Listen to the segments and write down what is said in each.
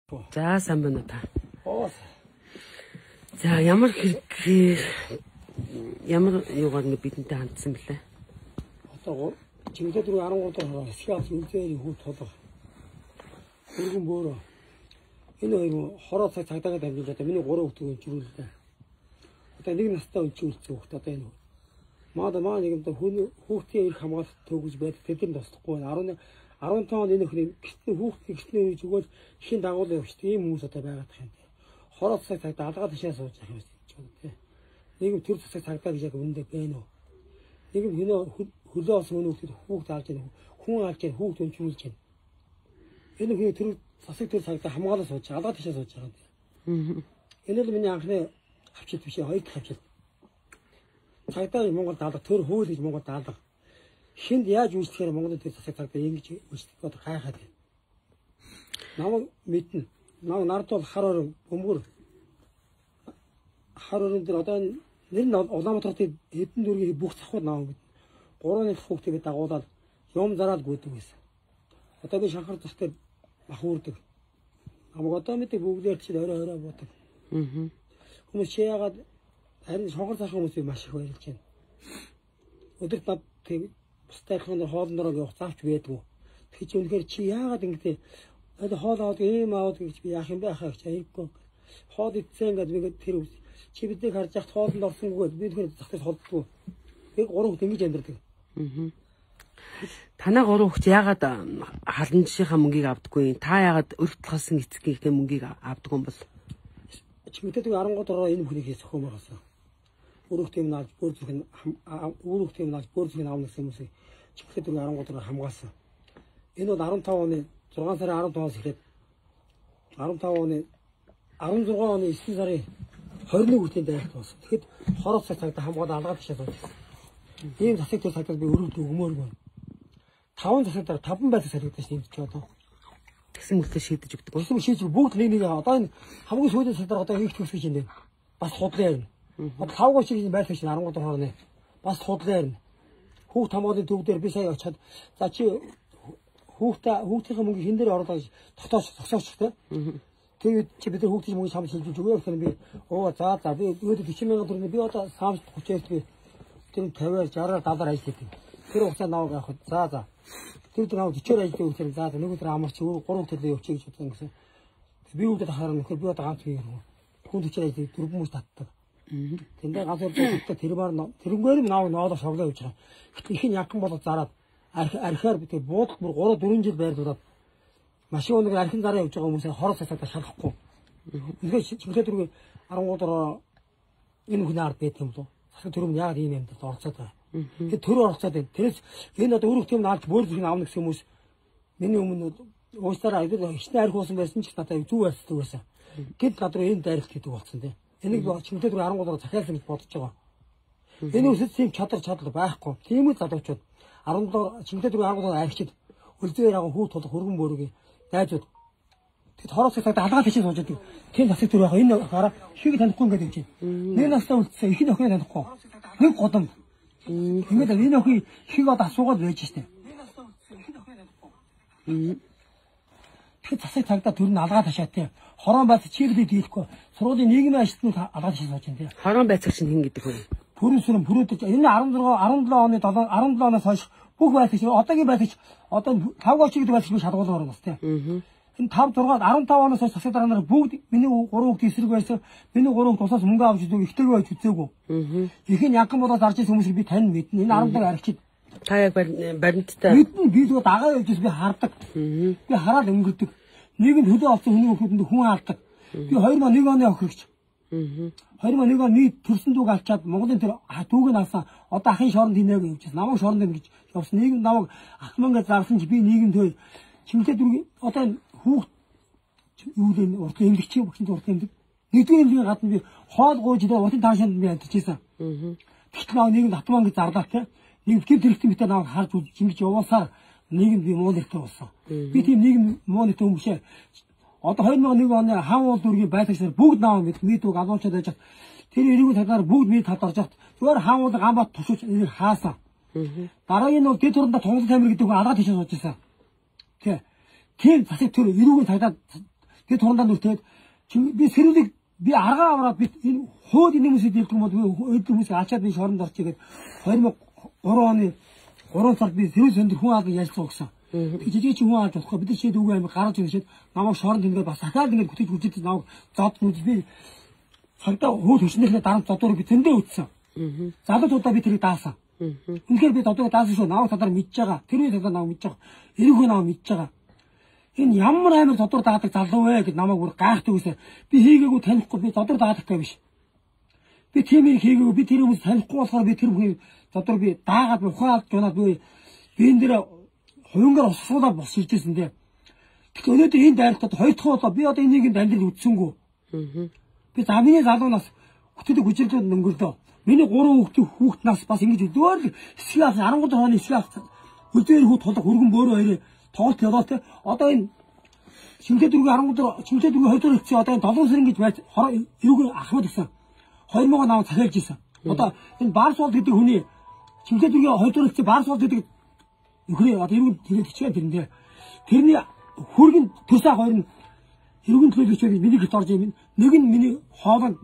За сайн байна уу та? За ямар хэрэгээр ямар юугаар нэг бидэнтэй хандсан бэлээ? Одоо чимдээ дөрөв 13 дахь хэсгийн үлзээний хүү тулга. Өргөн бөөрөө. Энэ хоёр хороо цаг цагдаагаа дамжуулж одоо миний 3 хүүхдийг өнчрүүллээ. Одоо нэг настай өнчүүлсэн хүүхд одоо энэ. Маа нэг юм да хүүхдийн эрх хамгаалалт төгөж байдаг тэд нар туслахгүй байна. 15 он энэ өхний гэртний хүүхдийн гэртний үеж өгөөл ихийн дагуул явчихдаг ийм хүмүүс одоо байгаад их юм. Хороо цаг цагдаа алгаа ташаа сууж явах юм шиг тий. Нийгэм төр засаг цагдаа гэж яг үүндээ байна уу? Нийгэм хөлөө олсон өнөө хүүхдэд хүүхд алж яах, хүн алж яах, хүүхд өнчүүлж яах. Энэ хүний төр засаг төр цагдаа хамгаалаа сууж, алгаа ташаа сууж байгаа юм. Энэ л миний анхны авчид биш ээ, хоёр дахь авчид. Цагдаа Монголд алга, төр хууль гэж Монголд алга. Хинд яаж үйлчлэхээр Монголын төр засаг цагдаа ингэж үйлчлэх одоо гайхаад байна. Намайг мэднэ. Намайг нард бол хар орон бөмбөр. Хар орон дээр одоо нэр нь Улаанбаатар хотын хэдэн дүүргийн бүх завхууд намайг мэднэ. 3 нэг хүүхдийг дагуулад юм зараад гүйдэг байсан. Одоо би шанхар зах дээр мах үүрдэг. Намайг одоо мэдээ бүгдээр чинь орой орой буудаг. Хүмүүс чи яагаад харин шанхар зах хүмүүсийг маш их баярлж байна. Өдөрт над тийм бусдад адилхан хоолнороо явах завч байдгүй. Тэгэхээр чи үнэхээр чи яагаад ингэдэй одоо хоол аваад ийм аваад гэж би яах юм бэ хаа гэж аяггүй. Хоол идсэн ингээд би тэр чи биднийг харж яхад хоолнд орсонгүй би тэгэхээр зах дээр холддгүй. Би 3 хүүхд ингэж амьдардаг. Танаа 3 хүүхд яагаад халамжийнхаа мөнгийг авдаггүй? Та яагаад өрх талхалсан эцгийнхээ мөнгийг авдаггүй юм бол? Чи мэдээд 13 дараа энэ бүхнийг хийх зохион байгуулсан. Өрөх тийм нааж бөөр зүрх нь өрөх тийм нааж бөөр зүрх нь авна гэсэн хүмүүсийг чимхлээ 13 дараа хамгаалсан. Энэ бол 15 оны 6 сарын 15-аас эхлээд 15 оны 16 оны 9 сарын 21 хүртийн дайралт болсон. Тэгэхэд хороо цаг цагдаа хамгаалаад алгаад ташаа сууж. Ийм засаг төр цагдаа би өрөвд өгмөөргүй. 5 засаг дараа 5 байдлаа саригдаж шүү дээ одоо. Тэгсэн мөртлөө шийдэж өгдөг. Тэгсэн шийдэж бүгд нэг нэг одоо энэ хамгийн сүүлийн цаг дараа одоо их төгсгөж байна. Бас худлаа ярина. Одоо тавгүй шиг байрлал чинь 13 дахь хорны. Бас худлаа ярина. Хүүхд хамгааллын төв дээр би сая очиход за чи хүүхдийнхээ мөнгө хэн дээр оруулаа гэж тогтооч зогсооч те. Тэгээд чи бид нар хүүхдийн мөнгө чамд шилжүүлж өгье гэхээр би оо за за би өөдөө 40 мянган төгрөг би одоо саамж 30-д би тэр 50-аар 60-аар 70-аар ажил хийдэг. Тэр хугацаанд наваг авах за за. Тэр өдөр наваг 40-оор ажиллаж өгөхөөр за за нэг өдөр амарч 3 төлөө явчих гэж бодсон гэсэн. Би үүдээ тахаар нөхөр би одоо ганц бие хэрэг. Хүн 40-оор ажиллаж дөрвөн хүмүүс татдаг. Тэндээ ганц өөр тэр мар тэрнгээр нь наваг ноолоо шоглоо явж байгаа. Гэтэл их нь янхан болоод зараад архиар би тэр буудалд бүр 3 4 жил байрлуулад машин өнөг архин зараа явж байгаа хүмүүсээ хороо цацаад шалахгүй. Үнэхээр чимхлээ дөрөв 13 дараа энэ хүн ард байт юм болов. Засаг төрөм яагаад ийм юмд оролцоод байгаа. Тэр төр оролцоод байна. Тэрээс энэ одоо өрөх тийм наалж бөөр зүрх нь авна гэсэн хүмүүс миний өмнө уучлаарай хичнээн арх уусан байсан ч надад зүв байцдаг байсан. Гэт над руу энэ дайралт гэдэг болсон тийм. Энийг чимхлээ дөрөв 13 дараа захиалсан гэж бодож байгаа. Энэ үсэд тийм чадвар чадал байхгүй. Тийм үү залуучууд 17 чимхлээ дөрөв 13 дараа архичид өлзөөр аган хүү тулах хөргөн бөөрөгийн найзууд тэгэд хороо цаг цагдаа алгаа тийш сууж байдаг. Тийм засаг төр байгаа. Энэ гараа ихийг танихгүй ингээд явж байна. Нэг настай үлдсэн их охиныг танихгүй. Нэг годом. Ингээд энэ охин ихийг одоо асуугаад байж штэ. Тэгэхээр засаг цагдаа төр нь алгаа ташаа тий. Хорон байц чиглэлийг дийлэхгүй. Сургуулийн нийгмийн ажилтнууд алгаа тийш сууж байна тий. Хорон байцагч нь хэн гэдэг вэ? Пүрэн сүрэн пүрүүдэд энэ 16 17 оны 17 оноос хойш бүх байцагч одоогийн байцагч одоо 5 гоч гэдэг байцагч би шалгуулмаар бас тий. Энэ 5 6 15 оноос хойш засаг дараа нар бүгд миний 3 хүүхд эсрэг байсан. Миний 3 хүүхд тусаас мөнгө авч үзээгүй, ихтэйгээ байж үзээгүй. Их нь янхан болоод зарж ирсэн хүмүүсийг би тань мэднэ. Энэ 17 архичид. Та яг баримттай. Мэднэ, би зүгээр дагаа явж би хардаг. Би хараад өнгөрдөг. Нэг нь хөдөө олсон хүний хүүхдэнд хүн алдаг. Би 2001 оны охирогч. 2001 он нийт төрсөн дүүг алчаад Монголын тэр дүүг нь алсан. Одоо ахын шоронд хинээг явчихсан. Намайг шоронд гэж явсан. Нийгэм намайг ахман гэж зарсан чи би нийгэмд чимхлээ дүүг одоо хүүхд юу л урт эмдэгч багшин урт эмдэг. Нэгдүгээр эмнэлгийн гадна би хоол гуйж идэ уртын таашаанд би амьдарч байсан. Тэгтэл намайг нийгэмд атман гэж зарлаа те. Нэг гэмт хэрэгтэй мэтэ намайг харж үзэж ингэж явуусаар нийгэмд би муу нэртэй болсон. Би тийм нийгэм муу нэртэй хүн биш ээ. Одоо 2001 оны хаан уул дүүргийн байцаагч нар бүгд намайг мэддэг үг алуучаад байж хат тэр эрүүгийн талаар бүгд миний талд орж хат зүгээр хаан уул Ганбаат тушууч энийг хаасан. Дараагийн нь бол дэд хурандаа Тунгалан тамир гэдэг хүн алгаа тийш сууж байсан. Тэ. Тийм засаг төр эрүүгийн талаар Би турандаа нүртэд би сэрүүлэг би аргаа аваад би энэ хууль энэ хүмүүсийг дийлдэг юм бол би энэ хүмүүсийг алчаад би шоронд орчих гээд 2003 оны 3 сард би сэрүүл өндөр хүн алга ялцсан гэсэн. Тэг жижиг чи хүн алж болохгүй бид шийд үгүй амиг гаргаж иршээд намайг шоронд ингээд бас дахиад ингээд хөтөж хүчтэй намайг зод нүд би цагдаа хууль хүчнийхээ дарамт зодуурыг би зөндөө үтсэн. Залуучуудаа би тэрийг даасан. Үнэхээр би зодуурыг даасан шүү. Намайг талаар мэдж байгаа. Тэр үе талаар намайг мэдж байгаа. Эрүүхөө намайг мэдж байгаа. Энэ ямар амар зодуур даадаг залуу вэ гэд намайг бүр гайхдаг үсэ. Би хийгээгүй танихгүй би зодуур даадагтай биш. Би тийм юм хийгээгүй би тэр хүмүүс танихгүй болохоор би тэр бүхний зодуур би даагаад ухаан алж унаад би энэ дээр хувингаар усуулаад бос иржсэн дээ. Тэгэхээр өнөөдөр энэ дайралтад хоёр дахь удаа би одоо энэ нийгэмд амьдрал үтсэнгүү. Би замын залуунаас хөтөлөг хүчрэлүүд өнгөрлөө. Миний 3 хүүхдийн хүүхд нас бас ингэж өдөөр л хэсэг авсан 13 оны хэсэг авсан. Өдөр хүү тулах өргөн бөөрөө хоёрын тоглолт яваа те. Одоо энэ Чимтэй дөрвийн 13 Чимтэй дөрвийн 2 дугаар хэсэг одоо энэ 7 сарын гэж байж эрүүгийн ахмад гэсэн 2000 нам захиалж исэн. Одоо энэ Барс уул гэдэг хүний Чимтэй дөрвийн 2 дугаар хэсэг Барс уул гэдэг нөхрийн одоо эрүүгийн тэгээд хичээл тэрэндээ. Тэрний хүргэн төсөө хоёр нь эрүүгийн төлөөлөгч миний гэрт орж юм. Нэг нь миний хоолойд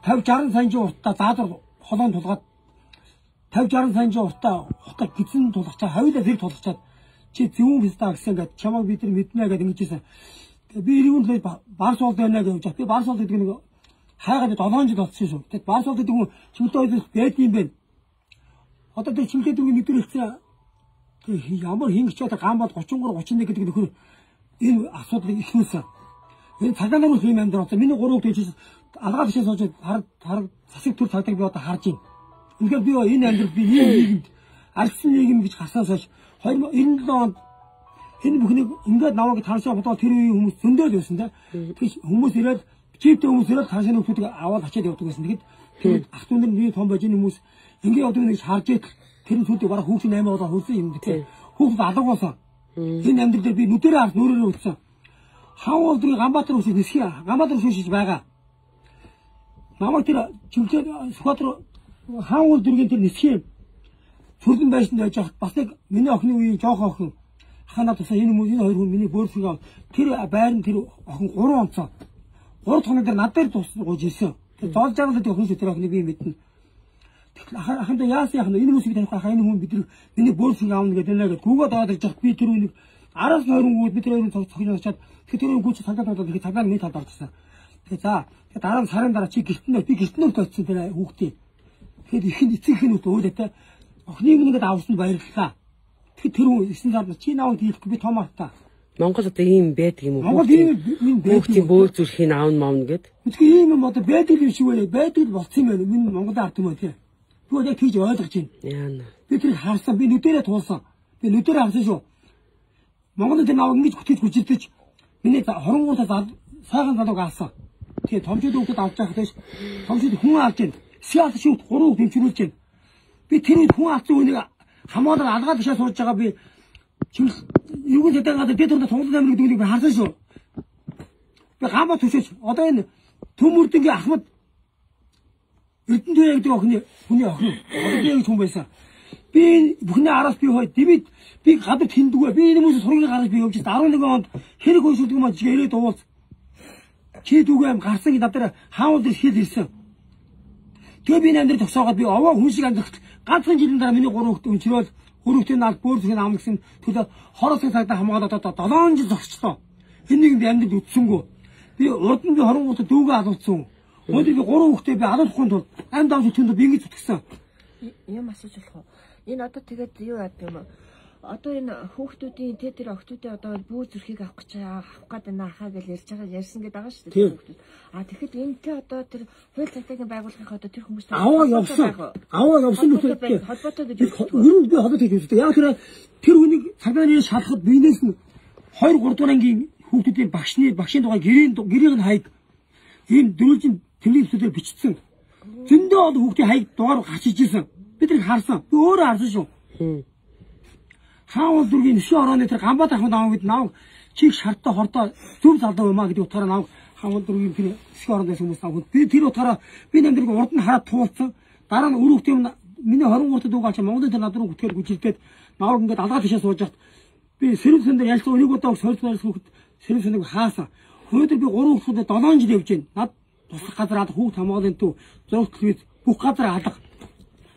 50 60 сая уртаа заадвар холоон тулгаад 50 60 сая уртаа хутаг гизэн тулгачаа хавьлаа зэрэг тулгачаад чи зөвүүн фиста гэсэн ингээд чамайг бид нар мэднэ гэдэг ингэжсэн. Би эрүүгийн төлөө Барс уул байна гэж явж. Би Барс уул гэдэг нэг хайгаад 7 жил болсон шүү. Тэгээд Барс уул гэдэг хүн Чимтэй хоёроос байд юм байна. Одоо тэр Чимтэй дөрвийн нэгдүгээр хэлсэн ямар хин гэж одоо гам бол 33 31 гэдэг нөхөр энэ асуудлыг эхлүүлсэн. Энэ цагаан наруу ийм амьдрал одоо миний 3 хүүхд хийж алгаа бишээ сууж хар засаг төр цагдаа би одоо харж байна. Үнэхээр би энэ амьдрал би ийм нийгэмд альсан нийгэм гэж гарснаас хойш 2097 онд энэ бүхнийг ингээд намайг таашаа бодоод тэр үеийн хүмүүс зөндөөл байсан те. Тэгэж хүмүүс ирээд чиптэй хүмүүс ирээд таашааны хүмүүсийг аваад ачаад явдаг байсан. Тэгэхэд тэр ах дүү нар миний том байж энэ хүмүүс ингээд явдаг нэг харж идэл тэр нь сүйдээ бараг хүүхдийн 8 удаа хөрсөн юм те. Хүүхд алга болсон. Энэ амьдрал дээр би нүдэрээ харж нүрээрээ үтсэн. Хаан уулдрын Ганбаатар үсэг нисхий Ганбаатар үсэг байгаа. Намайг тэр Чимтэй Сүхбаатар хаан уул дэргийн тэр нисхий төрдөн байшинд байж байхад бас нэг миний охины үеийн жоохон охин ханаа тусаа энэ хүмүүс энэ хоёр хүн миний бөөрсгийг ав тэр байран тэр охин 3 онцоо 3 хоног дээр над дээр туссан гуйж ирсэн. Тэр зоол жаргал гэдэг охин шүү тэр охиныг би мэднэ. Тэгэхээр ахандаа яасан яах нь энэ хүмүүсийг танихгүй хаа энэ хүн бид миний бөөрсгийг аавна гэдэг нэ гэдэг гүгээд аваад ирж байхад би тэр үнийг араас нь 20 гүйд би тэр хоёрын цогцохыг очиад тэр тэр гүйч цагдаа болоод тэгэхээр цагдаа миний талд орчихсон. Тэгэхээр за тэгэхээр дараа нь сарын дараа чи гэрт нь би гэрт нь очсон тэр хүүхдээ. Тэгэхээр ихэн эцэг ихэн үт өөдөө те охиныг ингээд авсан баярлалаа. Тэгэхээр тэр хүн 9 сард чи наавд хийхгүй би том артаа. Монгол одоо ийм байдаг юм уу? Монгол ийм байдаг. Хүүхдийн бөөр зүрхийг аавна маавна гэд. Тэгэхээр ийм юм одоо байдаг юм шиг байна. Байдаг болцсон юм байна. Миний Монголын ард юм уу те. Би яг тийж ойлгож байна. Яана. Би тэрийг харсан. Би нүдэрээ туулсан. Би нүдэрээ харсан шүү. Монголын тэр наваг ингэж хөтөж хүчилдэж миний 23 таа сайхан залууг авсан. Тэгээ томчууд хүүхдэд авч явах дэш томчууд хүн авч байна. Сиал шүүт 3 хүүхд хэмжүүлж байна. Би тэр үед хүн авсан үнийг хамгаалал алгаад бишээ сууж байгаа би чимэл эргэн цэдэн гадар би түрүү тунгалан амир гэдэг үнийг би харсан шүү. Би гамба төшөөч одоо энэ төм мөрдөнгийн Ахмад Эрдэнэ гэдэг охины хүний охин одоо би гэж хүн байсан. Би энэ бүхний араас би хой дивид би гадар тэндүгэ би энэ хүмүүсийн сургийг гаргаж би явж 11 онд хэрэг хөөсөлдөг юм чи ирээд уулз. Чи дүүгээ ам гарсан гэж надад хаан уул хэл ирсэн. Тэгээ би энэ амьдрал зогсоогоод би овоо хүн шиг амьдрах ганцхан жилийн дараа миний 3 хүүхд өнчрөөл хөрөвтийн наал бөөр зүрхийг аавна гэсэн төлөө хороос цагдаа хамгаалаад одоо 7 жил зогсчлоо. Энэ нэг би амьдрал үтсэнгүү. Би урд нь би 23 дүүгээ алуулсан. Өнөөдөр би 3 хүүхдээ би алуулахгүй тулд амьд авч өтөнд би ингэж зүтгэсэн. Юм асууж болох уу? Энэ одоо тэгээд юу яадаг юм бэ? Одоо энэ хүүхдүүдийн тэ тэр охтуудын одоо бүү зүрхийг авах гэж авах гээд байна хаа гэж ярьж байгаа ярьсан гэдэг байгаа шүү дээ хүүхдүүд. А тэгэхэд энэ тэ одоо тэр хууль цагдаагийн байгууллагын одоо тэр хүмүүс аваа явсан. Аваа явсан нүхтэй холбоотой гэж ер нь би холбоотой гэж үздэг. Яг тэр хүнийг цагдаагийн шалахад биенээс нь 2 3 дугаар ангийн хүүхдүүдийн багшийн дугаар гэрийг нь хайг ийм дөрвөлжин тэмдэг төсөөр бичсэн. Зөндөө олон хүүхдийн хайг дугаар гарч ижсэн. Бид тэрийг харсан. Би өөрөө харсан шүү. Хаан уул дүүргийн нөшөө орооны тэр Ганбаатар ахмад аав бид навг чиг шартаа хордоо зөв залуу юм а гэдэг утгаараа навг хаан уул дүүргийн тэр нөшөө ороонд байсан хүмүүс навг би тэр утгаараа би амьдралыг урд нь хараад туулсан. Дараа нь өрөөхтэй юм миний 23 дахь дүүг авч Монголын тэр над руу гүтгэл гүжилдээд навг ингээд алгаа тийшээ сууж хат би сэрүүл сэн дээр ялцсан нэг удаа сольж байсан хүүхэд Сэрэн сүнийг хаасан. Өнөөдөр би 3 хүүхдээ 7 жил явж байна. Над туслах газар алга, хүүхд хамгаалын төв, зураг телевиз бүх газар алга.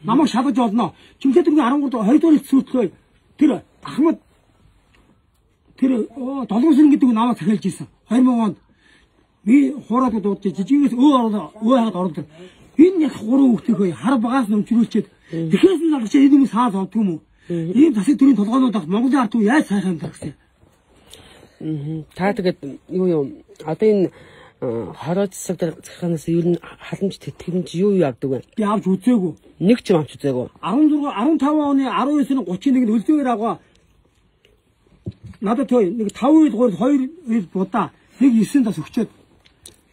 Намайг шалгаж олно. Чимхээ дөрвийн 13 2 дугаар сүйтлээ. Тэр Ахмад тэр Долгон гэдэг намайг захиалж ирсэн. 2000 онд би хуураад дуудаж жижигээс өө ороод өө хаад ороод энэ яг 3 хүүхдийнхөө хар багаас нь өмчрүүлчихэд тэгэхээс нь алгаж энэ хүмүүс хаа зовдөг юм уу? Ийм засаг төрийн толгойнууд ах Монголын ард түмэн яаж сайхан амьдрах гэсэн. Та тэгээд юу одоо энэ хороо засаг даргаханаас ер нь халамж тэтгэмж юу авдаг вэ? Би авч үзээгүй. Нэг ч юм авч үзээгүй. 16 15 оны 19-ны 31-нд өлзөөр авгаа. Надад төө нэг 5 үйл 3 2 үйл будаа нэг 9 тас өгчөөд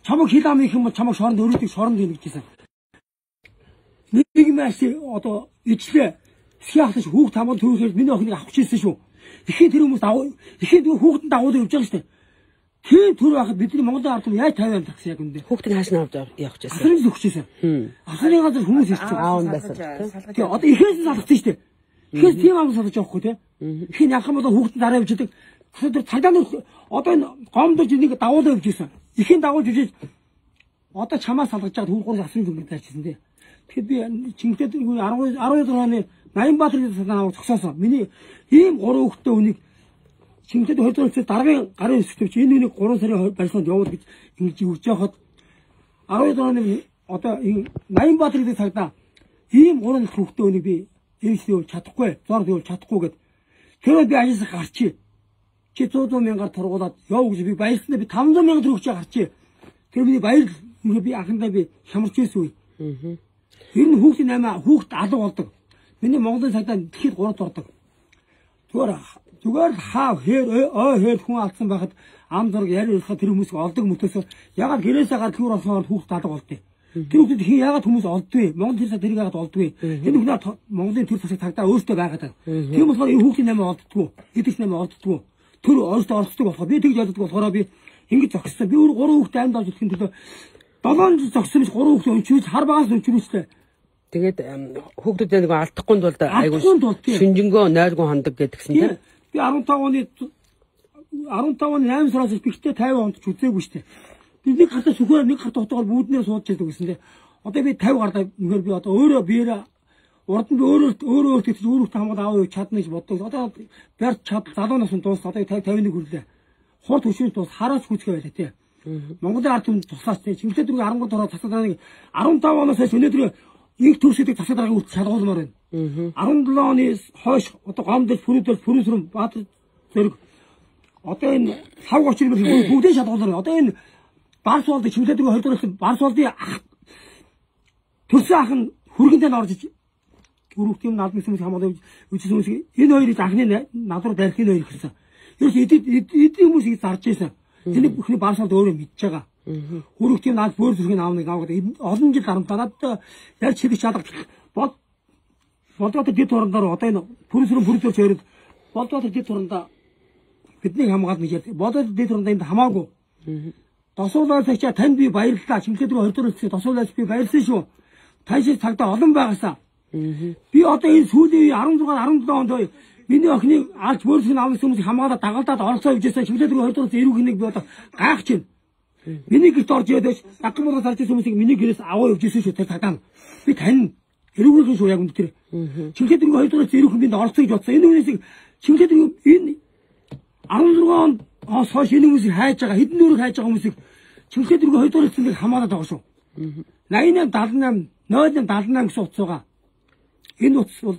чамаг хил ам их юм бол чамаг шоронд өрөөдөг шоронд хийнэ гэжсэн. Нэг маш одоо ижлээ. Сяхлаш хүүхд хамгаал төрөхөөр миний охиныг авах гэжсэн шүү. Ихийн тэр хүмүүс давуу ихийн хүүхдэнд дагуулж явж байгаа шүү дээ. Тийм төр байхад бидний Монголын ард түмэн яаж 50 амьдрах гэсэн яг үндэ. Хүүхдийг хааш нь авч явах гэжсэн. Асрын өгчээсэн. Асрын газар хүмүүс ирчих. Аав нь байсан. Тийм одоо ихээс нь салгацсан шүү дээ. Ихээс тийм ам салгаж явахгүй тий. Ихийн явах юм бол хүүхдэн дараа явж идэг. Тэр цагдаа нар одоо энэ гомдож энийг дагуулж явж исэн. Ихийн дагуулж явж одоо чамаа салгаж чад хүүхд асрын зүг дайчсан тий. Тэгэхээр би Чингистэй 12 оны 80 Баатар гэдэг санаа зогсоосон. Миний ийм 3 хүүхдтэй үнийг Чингистэй 2 дугаар хэсэг даргын гарын хэсэгт чи энэ үнийг 3 сарын барьсанд явуул гэж ингэж үрж яхад 12 оны одоо энэ 80 Баатар гэдэг цагдаа ийм 3 хүүхдтэй үнийг би ээвс явуул чадахгүй, зор явуул чадахгүй гэд. Тэр би ажилласаа гарчи. Чи 100 мянгаар тургуулад яв гэж би баярлснаа би 500 мянга төгрөг чи гарчи. Тэр миний баяр би анхандаа би хямарч байсан үе. Тэр нь хүүхдийн 8 хүүхд алга болдог. Миний Монголын цагдаа дэлхийд 3 дурдаг. Зүгээр хаа хээр ой хээр хүн алдсан байхад ам зураг яри ярих тэр хүмүүсийг олдог мөтөөсөө ягаад гэрээсээ гар төр олсоор хүүхд алга болдгийг. Тэр хүүхдэд хин ягаад хүмүүс олддгүй? Монгол тэр тэрийг ягаад олддгүй? Энэ бүхнээр Монголын төр засаг цагдаа өөртөө байгаад байна. Тийм болохоор энэ хүүхдийн 8 олддгүй. Эдгч 8 олддгүй. Тэр өөртөө олддог болохоор би тэгж олддог болохоор би ингэж зогссон. Би өөр 3 хүүхдээ амьд олж ирэхин төлөө 7 жил зогссон биш 3 хүүхдээ өмчүүж хар багаас өмчрүүлсэн. Тэгээд хүүхдүүдээ нэг алдахгүй тулд айгуу шинжэнгөө нойргоо хондог гэдгсэн тийм. Би 15 оны 8 сараас бихтэй 50 онд ч үзээгүй шүү дээ. Би нэг гартаа сүхээр нэг гартаа утгаар бүүднээр сууж яадаг гэсэн тийм. Одоо би 50 гардаа үнэхээр би одоо өөрөө биеэрээ урд нь би өөрөө өөрөө тэгж өөрөөсөө хамгаал аав юу чадна гэж боддог. Одоо барьж чад залуу наснд дуус одоо 50 51 хүрлээ. Хурд хөшөөнд дуус хараас хүчгээ байлаа тийм. Монголын ард түмэн туслаач тийм. Чимхлээ дөрөв 13 дөрөв засаг дараагийн 15 оноос хойш өнөөдөр инх төрсөдөг засаг дараагийн үйлдэл шалгуулмаар байна. 17 оны хойш одоо гомдол пүрүүдэл пүрүүсрэн Баатар зэрэг одоо энэ лав гочир бүгдээ шалгуулмаар. Одоо энэ Барс болдог Чимхлээ дөрөв 20 дугаар Барс болдын ах төрсөн ах нь хүргэндээ орж иж өрөвт юм наадмын хүмүүс хамгаалж үжсэн хүмүүс энэ хоёрыг анхны надруу барих энэ хоёр гэсэн. Ерөөс эд хүмүүсийг зарж ийсэн. Тэний бүхний Барс болд өөрөө мэдж байгаа. Хөрөх тийм наад бөөр зүрхийн аавныг аваад олон жил дарамтаа надад ярьж хэлэх чадах бол Болдватар дэд турандаар одоо энэ пүрсрэн пүрсээр чойрод Болдватар дэд турандаа бидний хамгаална гэж ярьдаг. Болдватар дэд турандаа энд хамаагүй. Досуулаасаа танд би баярлалаа. Чимхлээ дөрөв 20 дугаар хэсэг досуулаас би баярлсан шүү. Тань шиг цагдаа олон байгаасаа. Би одоо энэ сүүлийн үе 16 17 онд миний охиныг алж бөөр зүрхийн аавны хүмүүсийг хамгаалаад дагалдаад оролцоо явж байсан. Чимхлээ дөрөв 20 дугаар хэсэг эрүүх нэг би одоо гайхаж байна. Миний гэрт орж ирээд байж дагган мураа зарж ирсэн хүмүүсийг миний гэрээс аваа явж ирсэн шүү тэр цагдаа. Би тань эрүүгэн шүү яг үнд тэр. Чимхлээ дөрөв 2 дугаар эрүүхэн бинд оролцоо гэж бодсон. Энэ хүмүүсийг Чимхлээ дөрөв энэ 16 онд хойш энэ хүмүүсийг хайж байгаа хэдэн нүрэг хайж байгаа хүмүүсийг Чимхлээ дөрөв 2 дугаар хэсгийг хамгаалаад байгаа шүү. 88 78 08 78 гэсэн утас байгаа. Энэ утас бол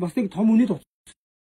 бас нэг том үнэт утас.